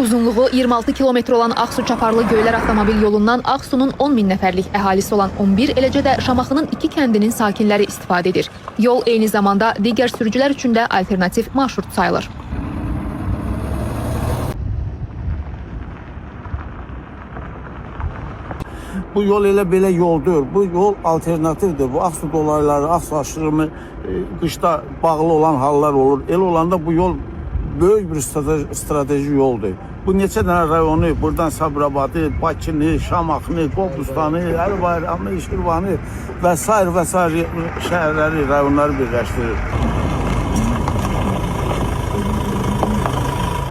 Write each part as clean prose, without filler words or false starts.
Uzunluğu 26 kilometr olan Ağsu-Çaparlı Göylər avtomobil yolundan Ağsunun 10 min nəfərlik əhalisi olan 11, eləcə də Şamaxının 2 kəndinin sakinləri istifadə edir. Yol eyni zamanda digər sürücülər üçün də alternativ marşrut sayılır. Bu yol elə belə yol deyil. Bu yol alternativdir. Bu Ağsu dolayları, Ağsu aşırımı qışda bağlı olan hallar olur. Elə olanda bu yol böyük bir strateji yoldur. Bu neçə dənə rayonu, buradan Sabirabadı, Bakını, Şamaxını, Qobustanı, Əlbayramı, Şirvanı və sair və sair şəhərləri, rayonları birləşdirir.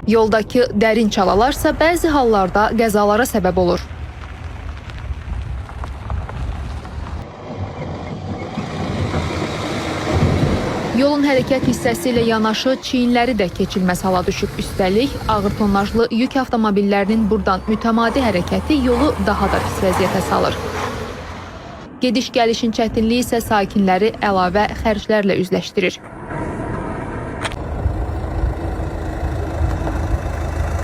Yoldakı dərin çalalarsa bəzi hallarda qəzalara səbəb olur. Yolun hərəkət hissəsi ilə yanaşı çiyinləri də keçilməz hala düşüb. Üstəlik, ağır tonnajlı yük avtomobillərinin buradan mütəmadi hərəkəti yolu daha da pis vəziyyətə salır. Gediş-gəlişin çətinliyi isə sakinləri əlavə xərclərlə üzləşdirir.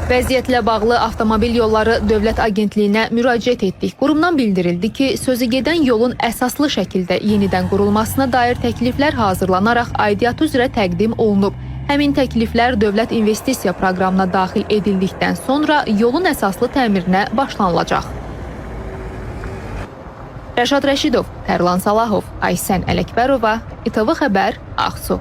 Vəziyyətlə bağlı Avtomobil Yolları Dövlət Agentliyinə müraciət etdik. Qurumdan bildirildi ki, sözü gedən yolun əsaslı şəkildə yenidən qurulmasına dair təkliflər hazırlanaraq aidiyyatı üzrə təqdim olunub. Həmin təkliflər dövlət investisiya proqramına daxil edildikdən sonra yolun əsaslı təmirinə başlanılacaq. Rəşad Rəşidov, Tərlan Salahov, Aysən Ələkbərova, İTV Xəbər, Ağsu.